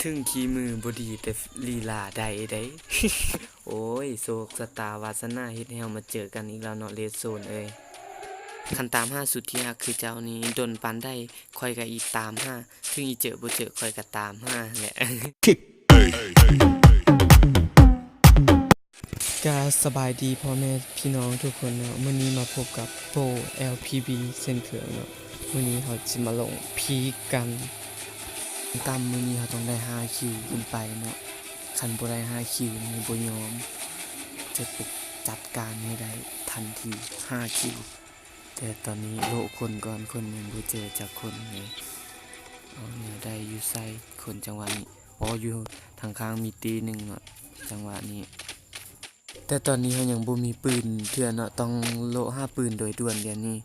ເຖິງຂີ້ມືບໍ່ດີ ແຕ່ລີລາໄດ້ເດ້. ໂອ້ຍ ໂຊກຊະຕາວາສະໜາເຮັດໃຫ້ເຮົາມາເຈີກັນອີກແລ້ວເນາະ ເລດໂຊນເອີຍ. ຄັນຕາມຫາສຸດທີ່ຮັກຄືເຈົ້ານີ້ ດົນປານໃດຂ້ອຍກະອີກຕາມຫາ, ເຖິງອີເຈີບໍ່ເຈີ ຂ້ອຍກະຕາມຫາຫັ້ນແຫຼະ. ກະສະບາຍດີພໍ່ແມ່ພີ່ນ້ອງທຸກຄົນເນາະ, ມື້ນີ້ມາພົບກັບໂປຣ ແອລ ພີ ບີ ເຊັ່ນເຄີຍເນາະ. ມື້ນີ້ເຮົາຊິມາລົງພີກກັນ. ຂັ້ນຕ່ຳມື້ນີ້ເຮົາຕ້ອງໄດ້ຫ້າຄິວຂຶ້ນໄປເນາະ, ຄັນບໍ່ໄດ້ຫ້າຄິວນີ້ບໍ່ຍອມ, ຈະໄປຈັດການໃຫ້ໄດ້ທັນທີຫ້າຄິວ. ແຕ່ຕອນນີ້ໂລະຄົນກ່ອນ, ຄົນຍັງບໍ່ເຈີຈັກຄົນເລີຍ. ເອົາແນວໃດຢູ່ໃສຄົນຈັງຫວະນີ້? ອໍ ຢູ່ທາງຂ້າງມີຕີໜຶ່ງເນາະ ຈັງຫວະນີ້. ແຕ່ຕອນນີ້ເຮົາຍັງບໍ່ມີປືນເທື່ອເນາະ, ຕ້ອງໂລະຫາປືນໂດຍດ່ວນດຽວນີ້.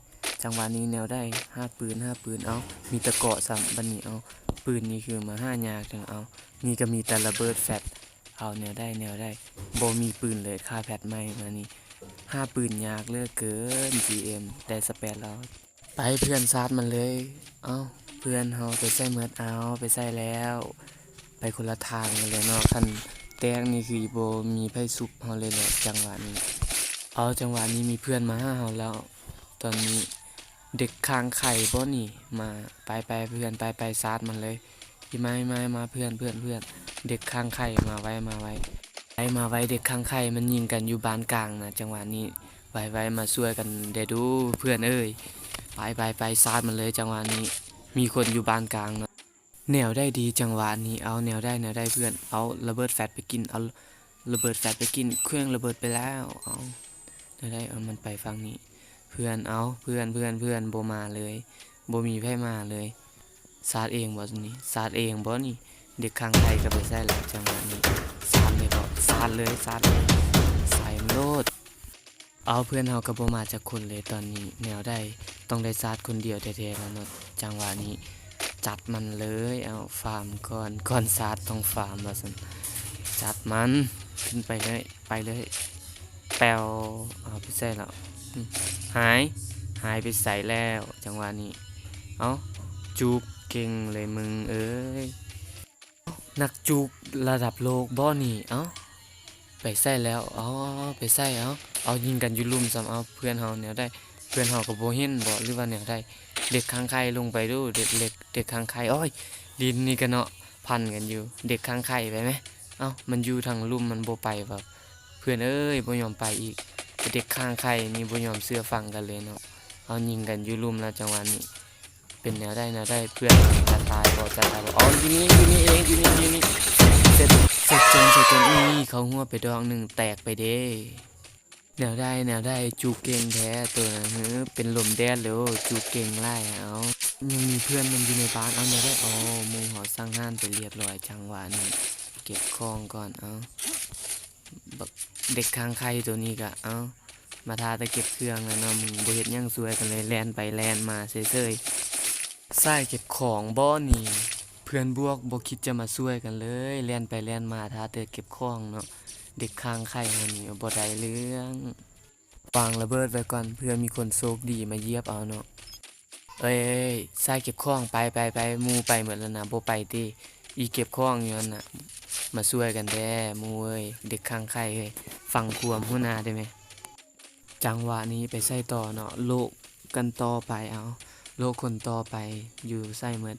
ຈັງຫວະນີ້ແນວໃດ? ຫາປືນ ຫາປືນ. ເອົ້າ ມີແຕ່ເກາະຊ້ຳບັດນີ້. ເອົ້າ ປືນນີ້ຄືມາຫາຍາກຈັ່ງ. ເອົ້າ ນີ້ກະມີແຕ່ລະເບີດແຟດ. ເອົາແນວໃດ ແນວໃດ? ບໍ່ມີປືນເລີຍ, ຄ່າແພດໃໝ່ມານີ້ ຫາປືນຍາກເຫຼືອເກີນ. ຈີເອັມ ໄດ້ສະແປດແລ້ວ. ໄປເພື່ອນ ຊາດມັນເລີຍ. ເອົ້າ ເພື່ອນເຮົາໄປໃສໝົດ? ເອົາ ໄປໃສແລ້ວ? ໄປຄົນລະທາງກັນເລີຍເນາະ. ຄັນແຕກນີ້ຄືບໍ່ມີໃຜຊຸບເຮົາເລີຍແຫຼະຈັງຫວະນີ້. ເອົາ ຈັງຫວະນີ້ມີເພື່ອນມາຫາເຮົາແລ້ວ. ຕອນນີ້ເດັກຂ້າງໄຂ່ບໍ່ນີ້? ມາ ໄປໆ ເພື່ອນ ໄປໆ ຊາດມັນເລີຍ. ອີ່ມາ ອີ່ມາ ມາເພື່ອນ ເພື່ອນ ເພື່ອນ. ເດັກຂ້າງໄຂ່ ມາໄວ ມາໄວ. ໄປ ມາໄວ ເດັກຂ້າງໄຂ່. ມັນຍິງກັນຢູ່ບ້ານກາງນະ ຈັງຫວະນີ້. ໄວໆ ມາຊ່ວຍກັນແດ່ດູເພື່ອນເອີຍ. ໄປໆ ໄປ ຊາດມັນເລີຍຈັງຫວະນີ້. ມີຄົນຢູ່ບ້ານກາງເນາະ. ແນວໃດດີຈັງຫວະນີ້? ເອົາແນວໃດ ແນວໃດເພື່ອນ? ເອົາລະເບີດແຟດໄປກິນ ເອົາລະເບີດແຟດໄປກິນ. ເຄື່ອງລະເບີດໄປແລ້ວ. ເອົາແນວໃດ? ເອົາມັນໄປຝັ່ງນີ້ເພື່ອນ. ເອົາເພື່ອນ ເພື່ອນ ເພື່ອນ ບໍ່ມາເລີຍ, ບໍ່ມີໃຜມາເລີຍ. ຊາດເອງບໍ່ນີ້? ຊາດເອງບໍ່ນີ້? ເດັກຂ້າງໄຂ່ກະໄປໃສແລ້ວຈັງຫວະນີ້. ຊາດເລີຍເບາະ? ຊາດເລີຍ ຊາດເລີຍ ໃສ່ມັນໂລດ. ເອົາ ເພື່ອນເຮົາກະບໍ່ມາຈັກຄົນເລີຍຕອນນີ້. ແນວໃດ? ຕ້ອງໄດ້ຊາດຄົນດຽວແທ້ໆແລ້ວເນາະ ຈັງຫວະນີ້. ຈັດມັນເລີຍ. ເອົາ ຟາມກ່ອນ ກ່ອນຊາດຕ້ອງຟາມວ່າຊັ້ນ. ຈັດມັນ ຂຶ້ນໄປເລີຍ ໄປເລີຍ. ແປວ ເອົາ ໄປໃສແລ້ວ? ຫາຍ ຫາຍໄປໃສແລ້ວ ຈັງຫວະນີ້. ເອົາ ຈູກເກັ່ງເລີຍມຶງເອີຍ. ນັກຈູກລະດັບໂລກບໍ່ນີ້? ເອົ້າ ໄປໃສແລ້ວ? ອໍ ໄປໃສ? ເອົ້າ ເອົາ ຍິງກັນຢູ່ລຸ່ມຊ້ຳ. ເອົາ ເພື່ອນເຮົາແນວໃດ? ເພື່ອນເຮົາກະບໍ່ເຫັນບໍ່ ຫຼືວ່າແນວໃດ? ເດັກຂ້າງໄຂ່ ລົງໄປດູ ເດັກ ເດັກ ເດັກຂ້າງໄຂ່. ໂອ້ຍ ຫຼິ້ນນີ້ກະເນາະ ພັນກັນຢູ່. ເດັກຂ້າງໄຂ່ ໄປແມ. ເອົ້າ ມັນຢູ່ທາງລຸ່ມ ມັນບໍ່ໄປວ່າ. ເພື່ອນເອີຍ ບໍ່ຍອມໄປອີກ. ແຕ່ເດັກຂ້າງໄຂ່ນີ້ບໍ່ຍອມເຊື່ອຟັງກັນເລີຍເນາະ. ເອົາ ຍິງກັນຢູ່ລຸ່ມແລ້ວຈັງຫວະນີ້. ເປັນແນວໃດ ແນວໃດ? ເພື່ອນຈະຕາຍບໍ່ ຈະຕາຍບໍ່? ອໍ ຢູ່ນີ້ ຢູ່ນີ້ເອງ ຢູ່ນີ້ ຢູ່ນີ້. ເສັດ ເສັດໂຈນ ເສັດໂຈນ. ນີ້ ເຂົ້າຫົວໄປດອກໜຶ່ງ ແຕກໄປເດ້. ແນວໃດ ແນວໃດ? ຈູກເກັ່ງແທ້ໂຕນັ້ນ. ເຮີ ເປັນລົມແດດເລີຍ. ໂອ້ ຈູກເກັ່ງຫຼາຍ. ເອົາ ຍັງມີເພື່ອນມັນຢູ່ໃນບ້ານ. ເອົາ ແນວໃດ? ໂອ້ ໝູ່ເຮົາສັງຫານໄປລຽບລ້ອຍ. ຈັງຫວະນີ້ເກັບຂອງກ່ອນ. ເອົາ ບັກເດັກຂ້າງໄຂ່ໂຕນີ້ກະ ເອົ້າ ມາຖ້າແຕ່ເກັບເຄື່ອງແລ້ວເນາະ. ມຶງບໍ່ເຮັດຫຍັງຊ່ວຍກັນເລີຍ ແລ່ນໄປແລ່ນມາເສີຍໆ. ສາຍເກັບຂອງບໍ່ນີ້? ເພື່ອນບວກບໍ່ຄິດຈະມາຊ່ວຍກັນເລີຍ ແລ່ນໄປແລ່ນມາຖ້າແຕ່ເກັບຂອງເນາະ. ເດັກຂ້າງໄຂ່ເຮົານີ້ບໍ່ໄດ້ເລື່ອງ. ວາງລະເບີດໄວ້ກ່ອນ ເພື່ອມີຄົນໂຊກດີມາຢຽບເອົາເນາະ. ເອີຍ ສາຍເກັບຂອງ ໄປ ໄປ ໄປ. ໝູ່ໄປໝົດແລ້ວນະ ບໍ່ໄປຕິ? ອີເກັບຂອງຢູ່ຫັ້ນນະ. ມາຊ່ວຍກັນແດ່ໝູ່ເອີຍ. ເດັກຂ້າງໄຂ່ເອີຍ ຟັງຄວາມຫົວໜ້າໄດ້ແມ. ຈັງຫວະນີ້ໄປໃສຕໍ່ເນາະ? ໂລະກັນຕໍ່ໄປ. ເອົາ ໂລະຄົນຕໍ່ໄປ ຢູ່ໃສໝົດ?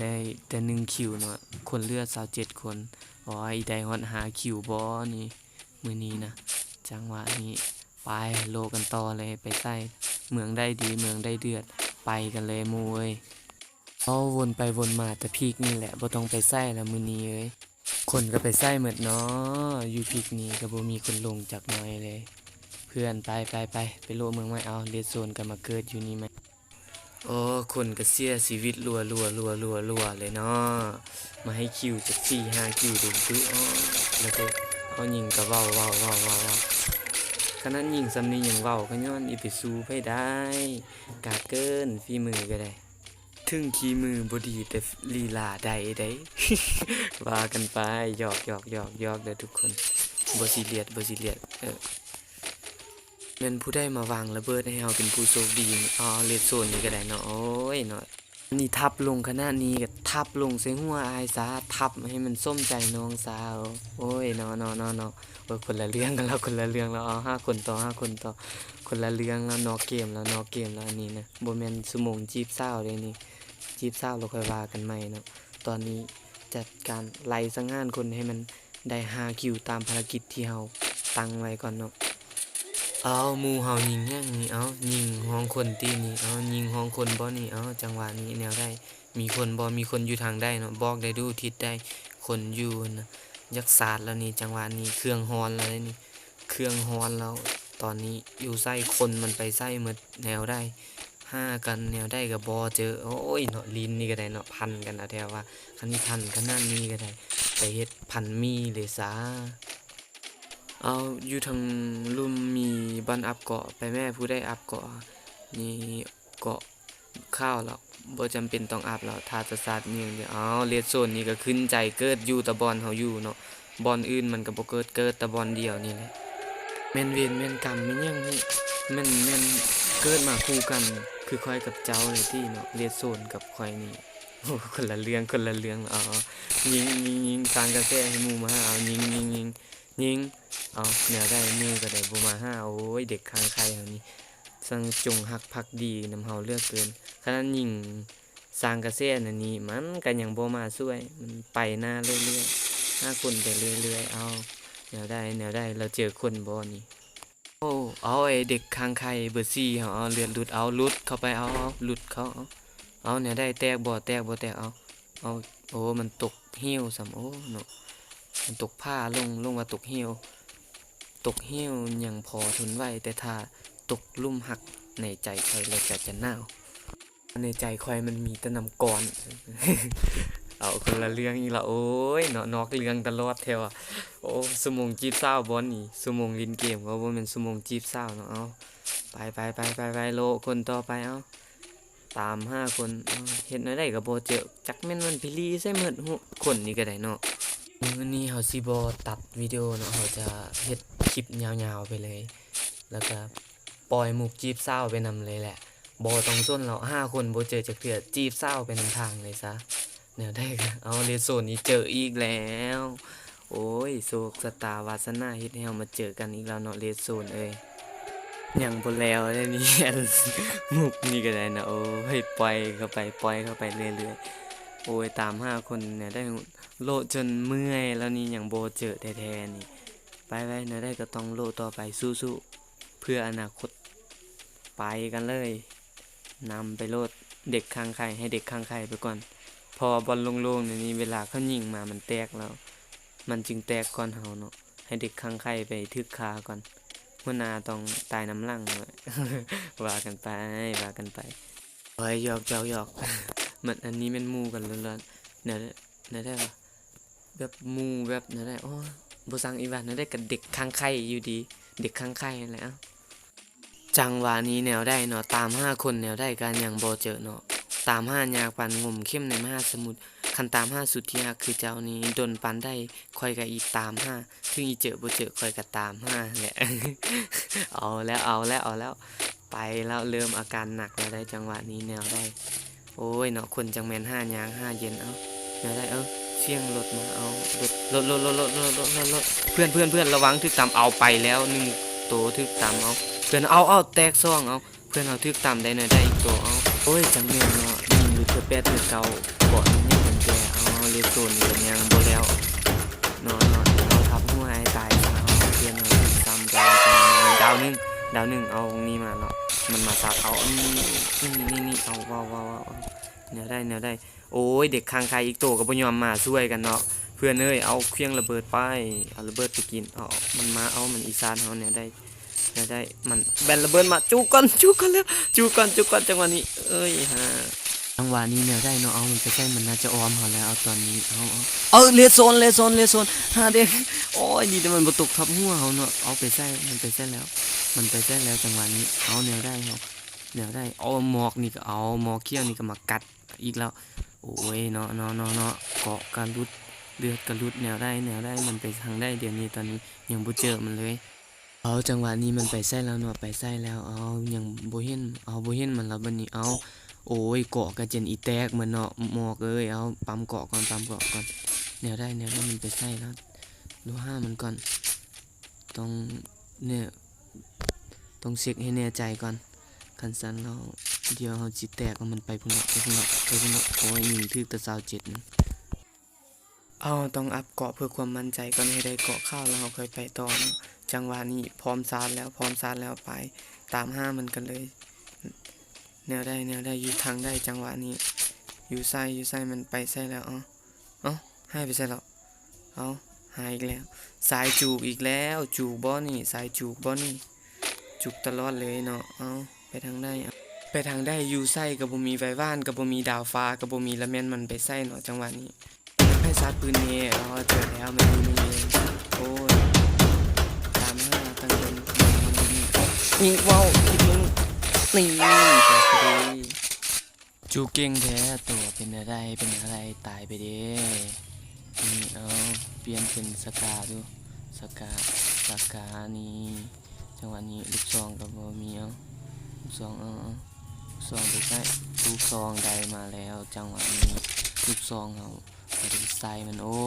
ໄດ້ແຕ່ໜຶ່ງຄິວເນາະ ຄົນເຫຼືອຊາວເຈັດຄົນ. ໂອ້ຍ ໄດ້ຮອດຫ້າຄິວບໍ່ນີ້ ມື້ນີ້ນະ? ຈັງຫວະນີ້ ໄປ ໂລະກັນຕໍ່ເລີຍ. ໄປໃສ? ເມືອງໃດດີ? ເມືອງໃດເດືອດ? ໄປກັນເລີຍໝູ່ເອີຍ. ເວົ້າວົນໄປວົນມາແຕ່ພີກນີ້ແຫຼະ ບໍ່ຕ້ອງໄປໃສລະມື້ນີ້ເອີຍ. ຄົນກະໄປໃສໝົດເນາະ? ຢູ່ພີກນີ້ກະບໍ່ມີຄົນລົງຈັກໜ້ອຍເລີຍ. ເພື່ອນ ໄປ ໄປ ໄປ ໄປໂລະເມືອງໃໝ່. ເອົາ ເລດໂຊນກະມາເກີດຢູ່ນີ້ໃໝ່. ໂອ້ ຄົນກະເສຍຊີວິດລົວໆໆໆເລີຍເນາະ. ມາໃຫ້ຄິວຈັກສີ່ຫ້າຄິວດຸໆ. ອໍ ລະເດີ ເອົາ ຍິງກະເວົ້າໆໆໆ. ຂະໜາດຍິງຊ່ຳນີ້ຍັງເວົ້າ ກະຍ້ອນອີ່ໄປສູ້ໃຜໄດ້. ກາກເກີນ ຝີມືກະໄດ້. ເຖິງຂີ້ມືບໍ່ດີ ແຕ່ລີລາໄດ້ເດ້. ວ່າກັນໄປ ຫຍອກໆໆໆເດີທຸກຄົນ. ບໍ່ຊີຣຽສ ບໍ່ຊີຣຽສ. ເອີ ແມ່ນຜູ້ໃດມາວາງລະເບີດໃຫ້ເຮົາເປັນຜູ້ໂຊກດີ. ເອົາ ເລດໂຊນນີ້ກະໄດ້ເນາະ. ໂອ້ຍເນາະ. ນີ້ທັບລົງຂະໜາດນີ້ກໍທັບລົງໃສ່ຫົວອ້າຍຊະ, ທັບໃຫ້ມັນສົມໃຈນ້ອງຊະ. ໂອ້ຍ ເນາະ ເນາະ ເນາະ ເນາະ. ໂອ້ຍ ຄົນລະເລື່ອງກັນແລ້ວ ຄົນລະເລື່ອງແລ້ວ. ເອົາ ຫ້າຄົນຕໍ່ ຫ້າຄົນຕໍ່. ຄົນລະເລື່ອງແລ້ວ ນອກເກມແລ້ວ ນອກເກມແລ້ວ. ອັນນີ້ນະ ບໍ່ແມ່ນຊົ່ວໂມງຈີບສາວເດ້ນີ້, ຈີບສາວແລ້ວຄ່ອຍວ່າກັນໃໝ່ເນາະ. ຕອນນີ້ຈັດການໄລ່ສັງຫານຄົນໃຫ້ມັນ ໄດ້ຫ້າຄິວຕາມພາລະກິດທີ່ເຮົາຕັ້ງໄວ້ກ່ອນເນາະ. ເອົາ ໝູ່ເຮົາຍິງຫຍັງນີ້? ເອົາ ຍິງຫ້ອງຄົນຕິນີ້? ເອົາ ຍິງຫ້ອງຄົນບໍ່ນີ້? ເອົາ ຈັງຫວະນີ້ແນວໃດ? ມີຄົນບໍ່? ມີຄົນຢູ່ທາງໃດເນາະ? ບອກໄດ້ດູ ທິດໃດຄົນຢູ່ນະ? ຢາກສາດແລ້ວນີ້ ຈັງຫວະນີ້ ເຄື່ອງຮ້ອນແລ້ວເດ້ນີ້ ເຄື່ອງຮ້ອນແລ້ວ. ຕອນນີ້ຢູ່ໃສ? ຄົນມັນໄປໃສໝົດ? ແນວໃດ? ຫາກັນແນວໃດກໍບໍ່ເຈີ. ໂອ້ຍເນາະ ຫຼິ້ນນີ້ກໍໄດ້ເນາະ ພັນກັນເອົາແທ້ວ່າ. ຄັນຊິພັນຂະໜາດນີ້ກໍໄດ້ ໄປເຮັດພັນໝີ່ເລີຍຊະ. ເອົາ ຢູ່ທາງລຸ່ມມີບ່ອນອັບເກາະ ໄປແມ້. ຜູ້ໃດອັບເກາະ? ນີ້ເກາະຂາວແລ້ວ ບໍ່ຈຳເປັນຕ້ອງອັບແລ້ວ ຖ້າຈະສາດຍິງເດ. ເອົາ ເລດໂຊນນີ້ກໍຂຶ້ນໃຈເກີດຢູ່ແຕ່ບ່ອນເຮົາຢູ່ເນາະ. ບ່ອນອື່ນມັນກໍບໍ່ເກີດ ເກີດແຕ່ບ່ອນດຽວນີ້ແຫຼະ. ແມ່ນເວນແມ່ນກຳແມ່ນຫຍັງນີ້? ແມ່ນ ແມ່ນເກີດມາຄູ່ກັນຄືຂ້ອຍກັບເຈົ້າເລີຍຕິເນາະ ເລດໂຊນກັບຂ້ອຍນີ້. ໂອ້ ຄົນລະເລື່ອງ ຄົນລະເລື່ອງ. ເອົາ ຍິງ ຍິງ ຍິງ ສ້າງກະແສໃຫ້ໝູ່ມາຫາ. ເອົາ ຍິງ ຍິງ ຍິງ ຍິງ. ເອົາ ແນວໃດ ໝູ່ກໍໄດ້ບໍ່ມາຫາ. ໂອ້ຍ ເດັກຂ້າງໄຂ່ເຮົານີ້ ຊ່າງຈົງຮັກພັກດີນຳເຮົາເຫຼືອເກີນ. ຂະໜາດຍິງ ສ້າງກະແສນັ້ນນີ້ ມັນກະຍັງບໍ່ມາຊ່ວຍ ມັນໄປໜ້າເລື້ອຍໆ ຫາຄົນໄປເລື້ອຍໆ. ເອົາ ແນວໃດ ແນວໃດ ລາວເຈີຄົນບໍ່ນີ້? ໂອ້ ເອົາ ໄອ້ເດັກຂ້າງໄຂ່ເບີສີ່ເຮົາ ເອົາ ເລືອດຫຼຸດ ເອົາ ຫຼຸດເຂົ້າໄປ ເອົາ ເອົາ ຫຼຸດເຂົ້າ ເອົາ ເອົາ ແນວໃດ ແຕກບໍ່ ແຕກບໍ່ ແຕກ ເອົາ ເອົາ ໂອ້ ມັນຕົກເຫວຊ້ຳ ໂອ້ ເນາະ ມັນຕົກຜາລົງ ລົງວ່າຕົກເຫວ ຕົກເຫວຍັງພໍທົນໄຫວ ແຕ່ຖ້າຕົກຫຼຸມຮັກໃນໃຈຂ້ອຍແລ້ວຈະ ຈະໜາວ. ໃນໃຈຂ້ອຍມັນມີແຕ່ນ້ຳກ້ອນ. ເອົາ ຄົນລະເລື່ອງອີກລະ. ໂອ້ຍ ເນາະ ນອກເລື່ອງຕະຫຼອດແທ້ວ່າ. ໂອ້ ຊົ່ວໂມງຈີບສາວບໍ່ນີ້? ຊົ່ວໂມງຫຼິ້ນເກມກໍບໍ່ແມ່ນຊົ່ວໂມງຈີບສາວເນາະ. ເອົາ ໄປ ໄປ ໄປ ໄປ ໄປ ໂລະຄົນຕໍ່ໄປ. ເອົາ ຕາມຫາຄົນ ເອົາ ເຮັດແນວໃດກໍບໍ່ເຈີ ຈັກແມ່ນມັນໄປລີ້ໃສ່ໝົດ ຄົນນີ້ກໍໄດ້ເນາະ. ມື້ນີ້ເຮົາຊິບໍ່ຕັດວິດີໂອເນາະ ເຮົາຈະເຮັດຄລິບຍາວໆໄປເລີຍ ແລ້ວກໍ ປ່ອຍມຸກຈີບສາວໄປນຳເລີຍແຫຼະ ບໍ່ຕ້ອງສົນແລ້ວ ຫາຄົນບໍ່ເຈີຈັກເທື່ອ ຈີບສາວໄປນຳທາງເລີຍຊະ. ແນວໃດກໍ ເອົາ ເລດໂຊນນີ້ເຈີອີກແລ້ວ. ໂອ້ຍ ໂຊກຊະຕາວາສະໜາເຮັດໃຫ້ເຮົາມາເຈີກັນອີກແລ້ວເນາະ ເລດໂຊນເອີຍ. ຍັງບໍ່ແລ້ວເດ້ນີ້ ອັນ ມຸກນີ້ກໍໄດ້ນະ. ໂອ້ຍ ປ່ອຍເຂົ້າໄປ ປ່ອຍເຂົ້າໄປເລື້ອຍໆ. ໂອ້ຍ ຕາມຫາຄົນແນວໃດ ໂລະຈົນເມື່ອຍແລ້ວນີ້ ຍັງບໍ່ເຈີແທ້ໆນີ້. ໄປໆ ແນວໃດກໍຕ້ອງໂລະຕໍ່ໄປ ສູ້ໆ ເພື່ອອະນາຄົດ. ໄປກັນເລີຍ ນຳໄປໂລດ ເດັກຂ້າງໄຂ່ ໃຫ້ເດັກຂ້າງໄຂ່ໄປກ່ອນ ເພາະວ່າບ່ອນໂລ່ງໆ ແນວນີ້ ເວລາເຂົາຍິງມາມັນແຕກແລ້ວ ມັນຈຶ່ງແຕກກ່ອນເຮົາເນາະ. ໃຫ້ເດັກຂ້າງໄຂ່ໄປຖືກຂ້າກ່ອນ ຫົວໜ້າຕ້ອງຕາຍນຳຫຼັງ. ວ່າກັນໄປ ວ່າກັນໄປ. ໂອ້ຍ ຢອກໆໆ ມັນ ອັນນີ້ແມ່ນໝູ່ກັນລ້ວນໆ ແນວ ແນວໃດວະ? ແບບໝູ່ແບບແນວໃດ? ໂອ້ ບໍ່ຊ່າງອີກວ່າ ແນວໃດກໍເດັກຂ້າງໄຂ່ຢູ່ດີ ເດັກຂ້າງໄຂ່ຫັ້ນແຫຼະ. ເອົ້າ ຈັງຫວະນີ້ແນວໃດເນາະ ຕາມຫາຄົນແນວໃດກໍຍັງບໍ່ເຈີເນາະ ຕາມຫາຍາກປານງົມເຂັມໃນມະຫາສະໝຸດ. ຄັນຕາມຫາສຸດທີ່ຮັກຄືເຈົ້ານີ້ ດົນປານໃດຂ້ອຍກໍອີຕາມຫາ ເຖິງອີເຈີບໍ່ເຈີ ຂ້ອຍກໍຕາມຫາຫັ້ນແຫຼະ. ເອົາແລ້ວ ເອົາແລ້ວ ເອົາແລ້ວ ໄປແລ້ວ ເລີ່ມອາການໜັກແລ້ວໄດ໋ ຈັງຫວະນີ້ແນວໃດ? ໂອ້ຍເນາະ ຄົນຈັ່ງແມ່ນຫາຍາກຫາເຢັນ. ເອົ້າ ແນວໃດ? ເອົ້າ ສຽງລົດມາ. ເອົາ ລົດ ລົດ ລົດ ລົດ ລົດ ລົດ ລົດ ເພື່ອນ ເພື່ອນ ເພື່ອນ ລະວັງຖືກຕຳ. ເອົາ ໄປແລ້ວໜຶ່ງໂຕ ຖືກຕຳ. ເອົາ ເພື່ອນ ເອົາ ເອົາ ແຕກສອງ. ເອົາ ເພື່ອນເຮົາຖືກຕຳໄດ້ແນວໃດອີກໂຕ? ເອົ້າ ໂອ້ຍ ຈັ່ງແມ່ນເນາະ ຍິງຢູ່ເທື່ອແປດເທື່ອເກົ້າ ເກາະຍັງບໍ່ແກ່. ເອົາ ເລດໂຊນນີ້ກໍຍັງບໍ່ແລ້ວ. ເນາະ ເນາະ ເອົາ ທັບຫົວໃຫ້ຕາຍຊະ. ເອົາ ເພື່ອນເຮົາຖືກຊ້ຳໄດ້ ດາວໜຶ່ງ ດາວໜຶ່ງ. ເອົາ ນີ້ມາເນາະ ມັນມາຊັບ. ເອົາ ນີ້ ນີ້ ນີ້ ນີ້ ເອົາ ເອົາ ເອົາ ເອົາ ແນວໃດ ແນວໃດ? ໂອ້ຍ ເດັກຂ້າງໄຂ່ອີກໂຕກໍບໍ່ຍອມມາຊ່ວຍກັນເນາະ ເພື່ອນເອີຍ. ເອົາ ຂວ້າງລະເບີດໄປ ເອົາລະເບີດໄປກິນ. ເອົາ ມັນມາ ເອົາ ມັນອີສານເຮົາ ແນວໃດ ແນວໃດ? ມັນແບນລະເບີດມາ ຈຸກ່ອນ ຈຸກ່ອນແລ້ວ ຈຸກ່ອນ ຈຸກ່ອນ ຈັງຫວະນີ້. ເອີຍ ຫາ ຈັງຫວະນີ້ແນວໃດເນາະ? ເອົາ ມັນໄປໃສ? ມັນໜ້າຈະອ້ອມເຮົາແລ້ວ. ເອົາ ຕອນນີ້ ເອົາ ເອົາ ເອີ ເລດໂຊນ ເລດໂຊນ ເລດໂຊນ ຫາເດັກ. ໂອ້ຍ ດີແຕ່ມັນບໍ່ຕົກທັບຫົວເຮົາເນາະ. ເອົາ ໄປໃສ? ມັນໄປໃສແລ້ວ? ມັນໄປໃສແລ້ວ ຈັງຫວະນີ້? ເອົາ ແນວໃດເຮົາ ແນວໃດ? ເອົາ ໝອກນີ້ກໍເອົາ ໝອກຂຽວນີ້ກໍມາກັດອີກແລ້ວ. ໂອ້ຍ ເນາະ ເນາະ ເນາະ ເນາະ ເກາະກະຫຼຸດ ເລືອດກະຫຼຸດ. ແນວໃດ ແນວໃດ? ມັນໄປທາງໃດດຽວນີ້? ຕອນນີ້ຍັງບໍ່ເຈີມັນເລີຍ. ເອົາ ຈັງຫວະນີ້ມັນໄປໃສແລ້ວເນາະ? ໄປໃສແລ້ວ? ເອົາ ຍັງບໍ່ເຫັນ ເອົາ ບໍ່ເຫັນມັນແລ້ວບັດນີ້. ເອົາ ໂອ້ຍ ເກາະກະຈົນອີແຕກໝົດເນາະ ໝອກເອີຍ. ເອົາ ປ້ຳເກາະກ່ອນ ປ້ຳເກາະກ່ອນ. ແນວໃດ ແນວໃດ ມັນໄປໃສລະ ດູຫາມັນກ່ອນ. ຕ້ອງ ແນ ຕ້ອງເຊັກໃຫ້ແນ່ໃຈກ່ອນ. ຄັນຊັ້ນແລ້ວ ດຽວເຮົາຊິແຕກ ເອົາ ມັນໄປພຸ້ນລະ ໄປພຸ້ນລະ ໄປພຸ້ນລະ. ໂອ້ຍ ຍິງຖືກແຕ່ຊາວເຈັດ. ເຮົາຕ້ອງອັບເກາະເພື່ອຄວາມໝັ້ນໃຈກ່ອນ ໃຫ້ໄດ້ເກາະຂາວແລ້ວເຮົາຄ່ອຍໄປຕໍ່ເນາະ. ຈັງຫວະນີ້ພ້ອມຊາດແລ້ວ ພ້ອມຊາດແລ້ວ ໄປຕາມຫາມັນກັນເລີຍ. ແນວໃດ ແນວໃດ ຢູ່ທາງໃດ ຈັງຫວະນີ້ ຢູ່ໃສ ຢູ່ໃສ ມັນໄປໃສແລ້ວ? ເອົ້າ ເອົ້າ ຫາຍໄປໃສແລ້ວ? ເອົ້າ ຫາຍອີກແລ້ວ. ສາຍຈູກອີກແລ້ວ ຈູກບໍ່ນີ້ ສາຍຈູກບໍ່ນີ້ ຈູກຕະຫຼອດເລີຍເນາະ. ເອົ້າ ໄປທາງໃດ ເອົ້າ ໄປທາງໃດ ຢູ່ໃສກະບໍ່ມີໄວຫວານ ກະບໍ່ມີດາວຟ້າ ກະບໍ່ມີ ລະແມ່ນມັນໄປໃສເນາະ ຈັງຫວະນີ້. ໃຫ້ຊາດປືນນີ້ ເອົາ ເຈີແລ້ວ ມັນຢູ່ນີ້ເອງ. ໂອ້ຍ ຕາມຫາຕັ້ງດົນ ຍິງເວົ້າ ຍິງ ນີ້ ແຕກພໍດີ. ຈູເກັ່ງແທ້ ໂຕເປັນແນວໃດ ເປັນແນວໃດ ຕາຍໄປເດ້. ນີ້ ເອົາ ປ່ຽນເປັນສະກາດູ ສະກາ ສະການີ້. ຈັງຫວະນີ້ລູກຊອງກະບໍ່ມີ ເອົາ ລູກຊອງ ເອົາ ເອົາ ລູກຊອງໄປໃຊ້ ລູກຊອງໄດ້ມາແລ້ວ. ຈັງຫວະນີ້ລູກຊອງເຮົາ ໃສ່ມັນ ໂອ້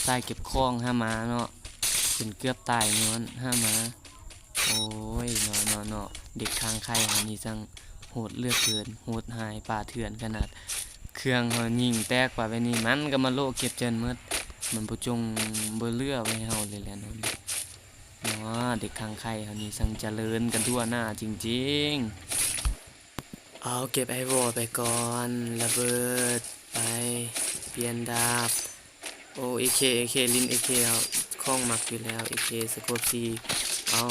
ສາຍເກັບຂອງຫາມາເນາະ ຈົນເກືອບຕາຍຍ້ອນຫາມາ. ໂອ້ຍ ເນາະ ເນາະ ເນາະ ເດັກຂ້າງໄຂ່ເຮົານີ້ຊ່າງໂຫດເຫຼືອເກີນ ໂຫດຮ້າຍປ່າເຖື່ອນຂະໜາດ. ເຄື່ອງເຮົາຍິງແຕກປະແບບນີ້ ມັນກະມາໂລະເກັບຈົນໝົດ ມັນບໍ່ຈົ່ງບໍ່ເຫຼືອໄວ້ໃຫ້ເຮົາເລີຍແຫຼະເນາະ. ເນາະ ເດັກຂ້າງໄຂ່ເຮົານີ້ຊ່າງຈະເລີນກັນທົ່ວໜ້າຈິງໆ. ເອົາ ເກັບໄອວໍໄປກ່ອນ ລະເບີດ ໄປ ປ່ຽນດາບ. ໂອ ເອເຄ ເອເຄ ຫຼິ້ນເອເຄ ເອົາ ຂອງມັກຢູ່ແລ້ວ ເອເຄ ສະໂກບສີ່. ເອົາ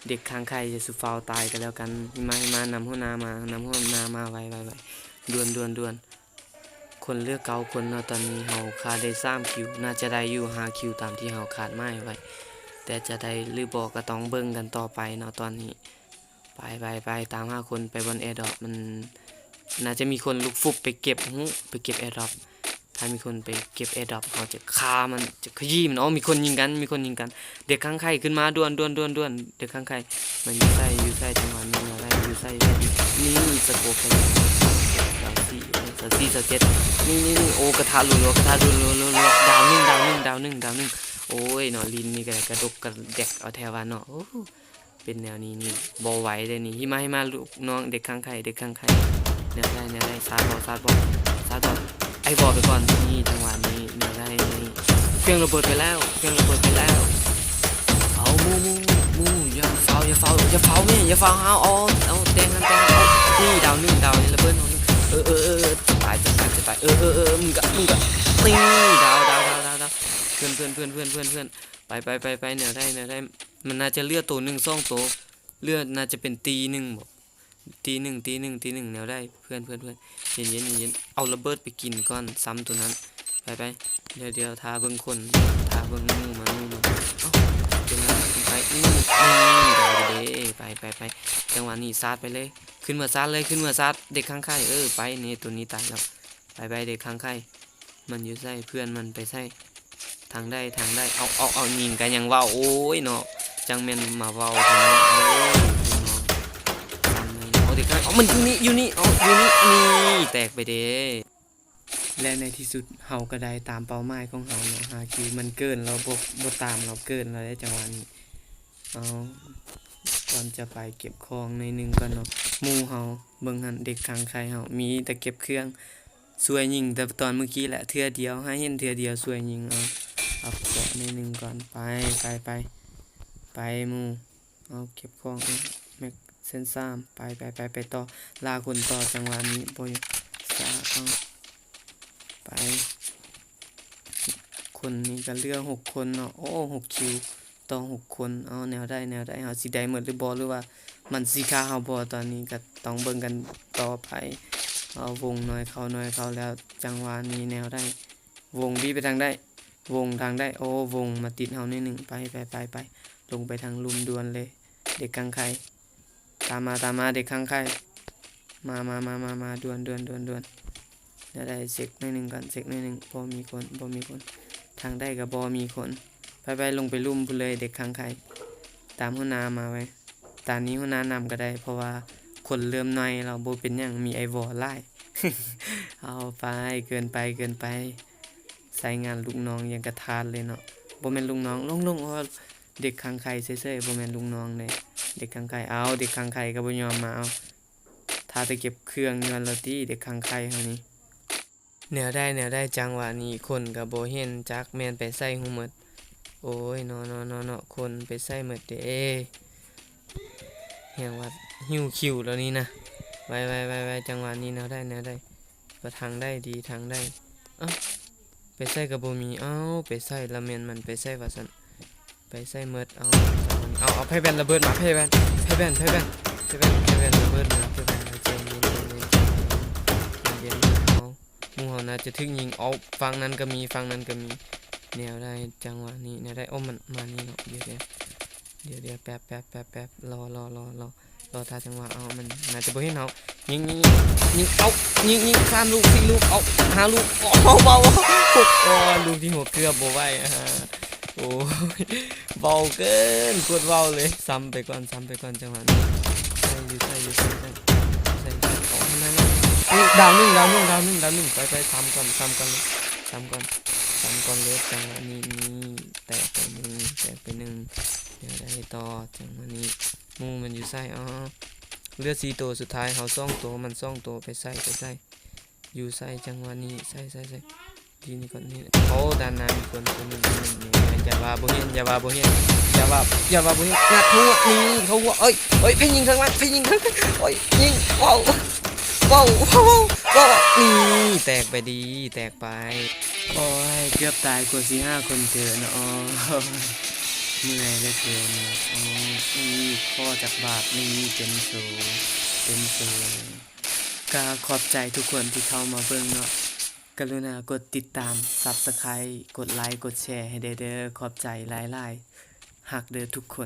ເດັກຂ້າງໄຂ່ ຢ່າສູ່ຟ້າວຕາຍກະແລ້ວກັນ. ມາ ມານຳຫົວໜ້າມາ ນຳຫົວໜ້າມາ ໄວໆ ດ່ວນໆໆ. ຄົນເຫຼືອເກົ້າຄົນເນາະ ຕອນນີ້ເຮົາຄາດໄດ້ສາມຄິວ ໜ້າຈະໄດ້ຢູ່ຫ້າຄິວຕາມທີ່ເຮົາຄາດໝາຍໄວ້ ແຕ່ຈະໄດ້ຫຼືບໍ່ກະຕ້ອງເບິ່ງກັນຕໍ່ໄປເນາະຕອນນີ້. ໄປ ໄປ ໄປ ຕາມຫາຄົນໄປບ່ອນແອດຣອບ ມັນໜ້າຈະມີຄົນລຸກຟຸບໄປເກັບ ຮູ້ ໄປເກັບແອດຣອບ. ຖ້າມີຄົນໄປເກັບແອດຣອບ ເຮົາຈະຂ້າມັນ ຈະຂະຢີ້ມັນ. ອໍ ມີຄົນຍິງກັນ ມີຄົນຍິງກັນ. ເດັກຂ້າງໄຂ່ຂຶ້ນມາດ່ວນໆໆໆ. ເດັກຂ້າງໄຂ່ ມັນຢູ່ໃສ ຢູ່ໃສ ຈັງຫວະນີ້ ແນວໃດ ຢູ່ໃສ ຢູ່ໃສ? ນີ້ ສະໂກບໄປ ຊາວສີ່ ຊາວສີ່ ຊາວເຈັດ. ນີ້ໆໆ ໂອ ກະທະລົວໆ ກະທະລົວໆ ດາວໜຶ່ງ ດາວໜຶ່ງ ດາວໜຶ່ງ ດາວໜຶ່ງ. ໂອ້ຍເນາະ ຫຼິ້ນນີ້ກະກະດົກກະແດັກເອົາແທ້ວ່າເນາະ. ໂອ້ ເປັນແນວນີ້ນີ້ບໍ່ໄຫວເດ້ນີ້. ຫິມາ ຫິມາ ລູກນ້ອງ ເດັກຂ້າງໄຂ່ ເດັກຂ້າງໄຂ່. ແນວໃດ ແນວໃດ ຊາດບໍ່ ຊາດບໍ່ ຊາດບໍ່? ໄອວໍໄປກ່ອນ. ນີ້ ຈັງຫວະນີ້ ແນວໃດ ນີ້ ເຄື່ອງລະເບີດໄປແລ້ວ ເຄື່ອງລະເບີດໄປແລ້ວ. ເອົາ ໝູ່ ໝູ່ ໝູ່ ຢ່າຟ້າວ ຢ່າຟ້າວ ຢ່າຟ້າວແມ່ ຢ່າຟ້າວ. ເອົາ ເອົາ ເອົາ ແຕ່ງຫັ້ນ ແຕ່ງຫັ້ນ. ນີ້ ດາວໜຶ່ງ ດາວນີ້ ລະເບີດ ດາວໜຶ່ງ. ເອີ ເອີ ເອີ ຈະຕາຍ ຈະຕາຍ ຈະຕາຍ. ເອີ ເອີ ເອີ ເອີ ມຶງກະ ມຶງກະ ນີ້ ດາວ ດາວ ດາວ ດາວ ດາວ. ເພື່ອນ ເພື່ອນ ເພື່ອນ ເພື່ອນ ເພື່ອນ ເພື່ອນ ໄປ ໄປ ໄປ ໄປ ແນວໃດ ແນວໃດ? ມັນໜ້າຈະເຫຼືອໂຕໜຶ່ງສອງໂຕ ເຫຼືອໜ້າຈະເປັນຕີໜຶ່ງບໍ ຕີໜຶ່ງ ຕີໜຶ່ງ ຕີໜຶ່ງ. ແນວໃດ ເພື່ອນ ເພື່ອນ ເພື່ອນ ເຢັນໆ ເຢັນໆ. ເອົາລະເບີດໄປກິນກ່ອນ ຊ້ຳໂຕນັ້ນ. ໄປ ໄປ ດຽວ ດຽວ ຖ້າເບິ່ງຄົນ ຖ້າເບິ່ງໝູ່ມັນ ໝູ່ມັນ. ເອົ້າ ໂຕນັ້ນໄປ ນີ້ ນີ້ ໄດ້ເດ້. ໄປ ໄປ ໄປ ຈັງຫວະນີ້ຊາດໄປເລີຍ ຂຶ້ນເມືອຊາດເລີຍ ຂຶ້ນເມືອຊາດ. ເດັກຂ້າງໄຂ່ ເອີ ໄປ ນີ້ ໂຕນີ້ຕາຍແລ້ວ. ໄປ ໄປ ເດັກຂ້າງໄຂ່ ມັນຢູ່ໃສ? ເພື່ອນມັນໄປໃສ? ທາງໃດ ທາງໃດ? ເອົາ ເອົາ ເອົາ ຍິງກະຍັງເວົ້າ ໂອ້ຍເນາະ ຈັ່ງແມ່ນມາເວົ້າແທ້ເນາະ. ໂອ້ຍ ເນາະ ເອົາ ເດັກຂ້າງ ເອົາ ມັນຢູ່ນີ້ ຢູ່ນີ້ ເອົາ ຢູ່ນີ້ ນີ້ ແຕກໄປເດ້. ແລະໃນທີ່ສຸດເຮົາກະໄດ້ຕາມເປົ້າໝາຍຂອງເຮົາເນາະ ຫ້າຄິວ. ມັນເກີນແລ້ວ ບໍ່ ບໍ່ຕາມແລ້ວ ເກີນແລ້ວເດ້ ຈັງຫວະນີ້. ເອົາ ກ່ອນຈະໄປເກັບຂອງໜ້ອຍໜຶ່ງກ່ອນເນາະ ໝູ່ເຮົາ ເບິ່ງຫັ້ນ ເດັກຂ້າງໄຂ່ເຮົາ ມີແຕ່ເກັບເຄື່ອງ ຊ່ວຍຍິງແຕ່ຕອນມື້ກີ້ແຫຼະ ເທື່ອດຽວ ໃຫ້ເຫັນເທື່ອດຽວ ຊ່ວຍຍິງ. ເອົາ ອັບເກາະໜ້ອຍໜຶ່ງກ່ອນ ໄປ ໄປ ໄປ ໄປໝູ່. ເອົາ ເກັບຂອງ ເອົາ ແມັກເສັ້ນສາມ ໄປ ໄປ ໄປ ໄປຕໍ່ ລ່າຄົນຕໍ່ ຈັງຫວະນີ້ ບໍ່ຢາກຊ້າ. ເອົາ ໄປ ຄົນນີ້ກະເຫຼືອຫົກຄົນເນາະ ໂອ້ ຫົກຄິວ ຕໍ່ຫົກຄົນ. ເອົາ ແນວໃດ ແນວໃດ ເຮົາຊິໄດ້ໝົດຫຼືບໍ່ ຫຼືວ່າມັນຊິຂ້າເຮົາບໍ່? ຕອນນີ້ກະຕ້ອງເບິ່ງກັນຕໍ່ໄປ. ເອົາ ວົງນ້ອຍເຂົ້າ ນ້ອຍເຂົ້າແລ້ວ ຈັງຫວະນີ້ແນວໃດ? ວົງບີບໄປທາງໃດ? ວົງທາງໃດ? ໂອ້ ວົງມາຕິດເຮົາໜ້ອຍໜຶ່ງ. ໄປ ໄປ ໄປ ໄປ ລົງໄປທາງລຸ່ມດ່ວນເລີຍ ເດັກຂ້າງໄຂ່. ຕາມມາ ຕາມມາ ເດັກຂ້າງໄຂ່ ມາ ມາ ມາ ມາ ດ່ວນ ດ່ວນ ດ່ວນ ດ່ວນ. ແນວໃດ ເຊັກໜ້ອຍໜຶ່ງກ່ອນ ເຊັກໜ້ອຍໜຶ່ງ. ບໍ່ມີຄົນ ບໍ່ມີຄົນ ທາງໃດກະບໍ່ມີຄົນ. ໄປ ໄປ ລົງໄປລຸ່ມພຸ້ນເລີຍ ເດັກຂ້າງໄຂ່ ຕາມຫົວໜ້າມາໄວ້. ຕານີ້ຫົວໜ້ານຳກະໄດ້ ເພາະວ່າ ຄົນເລີ່ມໜ້ອຍແລ້ວ ບໍ່ເປັນຫຍັງ ມີໄອ້ວໍຫຼາຍ. ເອົາໄປ ເກີນໄປ ເກີນໄປ ໃຊ້ງານລູກນ້ອງຢ່າງກະທາດເລີຍເນາະ. ບໍ່ແມ່ນລູກນ້ອງ ລຸງໆ ໂອ້ ເດັກຂັງໄຂ່ເສີຍໆ ບໍ່ແມ່ນລູກນ້ອງເດ້ ເດັກຂັງໄຂ່. ເອົາ ເດັກຂັງໄຂ່ກໍບໍ່ຍອມມາ ເອົາ ຖ້າແຕ່ເກັບເຄື່ອງຢູ່ຫັ້ນລະຕິ ເດັກຂັງໄຂ່ເຮົານີ້. ແນວໃດ ແນວໃດ ຈັງຫວະນີ້ຄົນກໍບໍ່ເຫັນ ຈັກແມ່ນໄປໃສຮູ້ໝົດ. ໂອ້ຍ ເນາະ ເນາະ ເນາະ ເນາະ ຄົນໄປໃສໝົດເດ. ແຮງວ່າຫິວຄິວແລ້ວນີ້ນະ. ໄວໆໆໆ ຈັງຫວະນີ້ແນວໃດ ແນວໃດ ວ່າທາງໃດດີ ທາງໃດ. ເອົ້າ ໄປໃສກໍບໍ່ມີ. ເອົ້າ ໄປໃສລະແມ່ນ ມັນໄປໃສວ່າຊັ້ນ. ໄປໃສໝົດ. ເອົາ ເອົາ ເອົາ ໃຜແວ່ນລະເບີດມາ ໃຜແວ່ນ ໃຜແວ່ນ ໃຜແວ່ນ ໃຜແວ່ນ ໃຜແວ່ນລະເບີດມາ ໃຜແວ່ນ ໃຈເຢັນ ໃຈເຢັນ ໃຈເຢັນ ເອົາ ໝູ່ເຮົາໜ້າຈະຖືກຍິງ. ເອົາ ຝັ່ງນັ້ນກໍມີ ຝັ່ງນັ້ນກໍມີ. ແນວໃດ ຈັງຫວະນີ້ແນວໃດ. ໂອ້ ມັນມານີ້ເນາະ. ດຽວ ດຽວ ດຽວ ດຽວ ແປັບ ແປັບ ແປັບ ແປັບ ລໍ ລໍ ລໍ ລໍ ລໍ ລໍຖ້າຈັງຫວະ. ເອົາ ມັນໜ້າຈະບໍ່ເຫັນເຮົາ. ຍິງ ຍິງ ຍິງ ຍິງ ເອົາ ຍິງ ຍິງ ສາມລູກ ສີ່ລູກ ເອົາ ຫ້າລູກ. ໂອ້ ເບົາ ໂອ້ ລູກທີຫົກເກືອບບໍ່ໄຫວ. ໂອ້ຍ ເບົາເກີນ ໂຄດເບົາເລີຍ. ຊ້ຳໄປກ່ອນ ຊ້ຳໄປກ່ອນ ຈັງຫວະນີ້. ໃສ່ຢູ່ ໃສ່ຢູ່ ໃສ່ ໃສ່ ໃສ່ ອອກມາ ອື ດາວໜຶ່ງ ດາວໜຶ່ງ ດາວໜຶ່ງ ດາວໜຶ່ງ. ໄປ ໄປ ຊ້ຳກ່ອນ ຊ້ຳກ່ອນ ຊ້ຳກ່ອນ ຊ້ຳກ່ອນເລີຍ. ຈັງຫວະນີ້ ນີ້ ແຕກໄປໜຶ່ງ ແຕກໄປໜຶ່ງ. ແນວໃດຕໍ່ ຈັງຫວະນີ້ ໝູ່ມັນຢູ່ໃສ? ອໍ ເຫຼືອສີ່ໂຕສຸດທ້າຍ ເຮົາສອງໂຕ ມັນສອງໂຕ. ໄປໃສ ໄປໃສ ຢູ່ໃສ? ຈັງຫວະນີ້ ໃສ່ ໃສ່ ໃສ່ ທີ່ນີ້ກ່ອນນີ້. ໂອ້ ດ້ານໜ້າມີຄົນ ຄົນໜຶ່ງ ຄົນໜຶ່ງ. ນີ້ ຢ່າວ່າບໍ່ເຫັນ ຢ່າວ່າບໍ່ເຫັນ ຢ່າວ່າ ຢ່າວ່າບໍ່ເຫັນ. ງັດຫົວ ນີ້ ເຂົ້າຫົວ. ເອີຍ ເອີຍ ໃຜຍິງທາງຫຼັງ ໃຜຍິງທາງຫຼັງ. ໂອ້ຍ ຍິງ ເວົ້າ ເວົ້າ ເວົ້າ ເວົ້າ ນີ້ ແຕກໄປດີ ແຕກໄປ. ໂອ້ຍ ເກືອບຕາຍກວ່າຊິຫາຄົນເຈີເນາະ. ໂອ້ຍ ເມື່ອຍເຫຼືອເກີນ. ໂອ້ຍ ອີກຂໍຈັກບາດນີ້ ເປັນໂຕ ເປັນໂຕ. ກະຂອບໃຈທຸກຄົນທີ່ເຂົ້າມາເບິ່ງເນາະ. ກະລຸນາກົດຕິດຕາມ Subscribe ກົດໄລ ກົດແຊໃຫ້ແດ່ເດີ. ຂອບໃຈຫຼາຍໆ ຮັກເດີທຸກຄົນ.